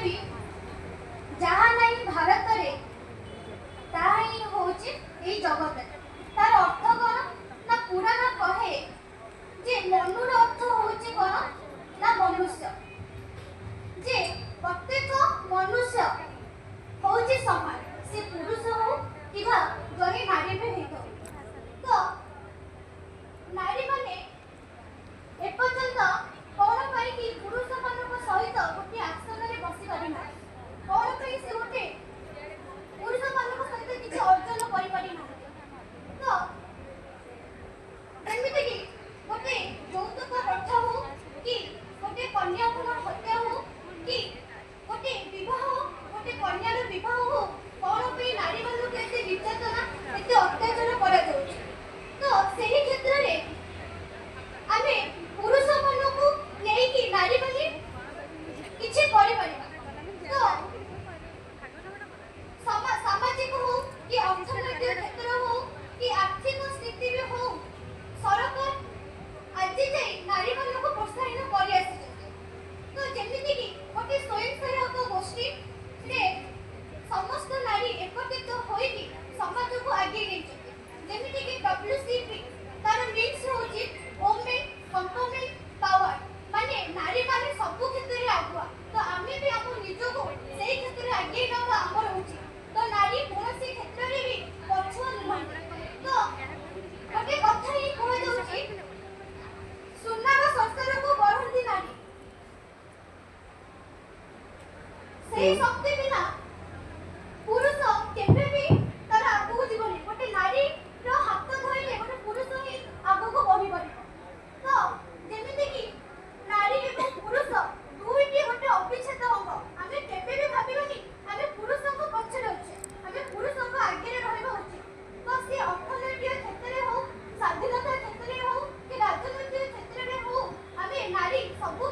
କହିବି, ଯାହା ନାହିଁ ଭାରତରେ ତାହା ହିଁ ହେଉଛି ଏଇ ଜଗତରେ। ତାର ଅର୍ଥ କ'ଣ ନା, ପୁରାଣ କହେ ଯେ ମନୁର ଅର୍ଥ ହେଉଛି କ'ଣ ନା ମନୁଷ୍ୟ, ଯେ ପ୍ରତ୍ୟେକ ମନୁଷ୍ୟ ହେଉଛି ସମାନ, ସେ ପୁରୁଷ ହଉ କିମ୍ବା ଜଣେ ନାରୀ ବି ହେଇଥାଉ। ତ ନାରୀମାନେ ଏପର୍ଯ୍ୟନ୍ତ କ'ଣ ପାଇଁ କି ପୁରୁଷମାନଙ୍କ ସହିତ ଗୋଟିଏ ଆସନରେ ବସି ପାରୁନାହାନ୍ତି? କ'ଣ ପାଇଁ ସେ ଗୋଟେ ପୁରୁଷମାନଙ୍କ ସହିତ କିଛି ଅର୍ଜନ କରିପାରିନାହାନ୍ତି? ତ ଯେମିତିକି ଗୋଟେ ଯୌତୁକ ପ୍ରଥା ହଉ କି ଗୋଟେ କନ୍ୟା ଭ୍ରୂଣ ହତ୍ୟା ହଉ କି ଗୋଟେ ବିବାହ, ଗୋଟେ କନ୍ୟାର ବିବାହ ହଉ, କ'ଣ ପାଇଁ ନାରୀମାନଙ୍କୁ ଏତେ ନିର୍ଯାତନା, ଏତେ ଅତ୍ୟାଚାର କରାଯାଉଛି? ତ ସେହି କ୍ଷେତ୍ରରେ ଆମେ ପୁରୁଷମାନଙ୍କୁ ନେଇକି ନାରୀମାନେ କିଛି କରିପାରିବା। ତ ସାମାଜିକ ହଉ କି ଅର୍ଥନୈତିକ କ୍ଷେତ୍ର ହଉ କି ଆର୍ଥିକ ସ୍ଥିତି ବି ହଉ, ସରକାର ଆଜି ଯାଇ ନାରୀମାନଙ୍କୁ ପ୍ରୋତ୍ସାହିତ କରି ଆସିଛନ୍ତି। ତ ଯେମିତିକି ଗୋଟେ ସ୍ୱୟଂ ସହାୟକ ଗୋଷ୍ଠୀରେ ସମସ୍ତ ନାରୀ ଏକତ୍ରିତ ହୋଇକି ସମାଜକୁ ଆଗେଇ ନେଇଛନ୍ତି। ଯେମିତିକି WCP, ତାର ମିନ୍ସ ହେଉଛି ଓମେନ୍ କମ୍ପୋନେଣ୍ଟ ପାୱାର, ମାନେ ନାରୀମାନେ ସବୁ କ୍ଷେତ୍ରରେ ଆଗୁଆ। ତ ଆମେ ବି ଆମ ନିଜକୁ ସେଇ କ୍ଷେତ୍ରରେ ଆଗେଇ ନେବା ଆମର ଉଚିତ। ତ ନାରୀ କୌଣସି କ୍ଷେତ୍ରରେ ବି ପଛୁଆ ନୁହନ୍ତି। ତ ଗୋଟେ କଥା ହିଁ କୁହାଯାଉଛି, ସୁନାର ସଂସାରକୁ ଗଢ଼ନ୍ତି ନାରୀ, ସେଇ ଶକ୍ତି ବିନା ପୁରୁଷ କେବେ ବି ତାର ଆଗକୁ ଯିବନି। ଗୋଟେ ନାରୀର ହାତ ଧରିଲେ ଗୋଟେ ପୁରୁଷ ହିଁ ଆଗକୁ ବଢିପାରିବ। ତ ଯେମିତିକି ନାରୀ ଏବଂ ପୁରୁଷ ଦୁଇଟି ଗୋଟେ ଅବିଚ୍ଛେଦ ଅଙ୍ଗ। ଆମେ କେବେ ବି ଭାବିବାନି ଆମେ ପୁରୁଷଙ୍କ ପଛରେ ଅଛେ, ଆମେ ପୁରୁଷଙ୍କ ଆଗରେ ରହିବା ଉଚିତ। ତ ସେ ଅର୍ଥନୈତିକ କ୍ଷେତ୍ରରେ ହଉ, ସ୍ୱାଧୀନତା କ୍ଷେତ୍ରରେ ହଉ କି ରାଜନୈତିକ କ୍ଷେତ୍ରରେ ହଉ, ଆମେ ନାରୀ ସବୁ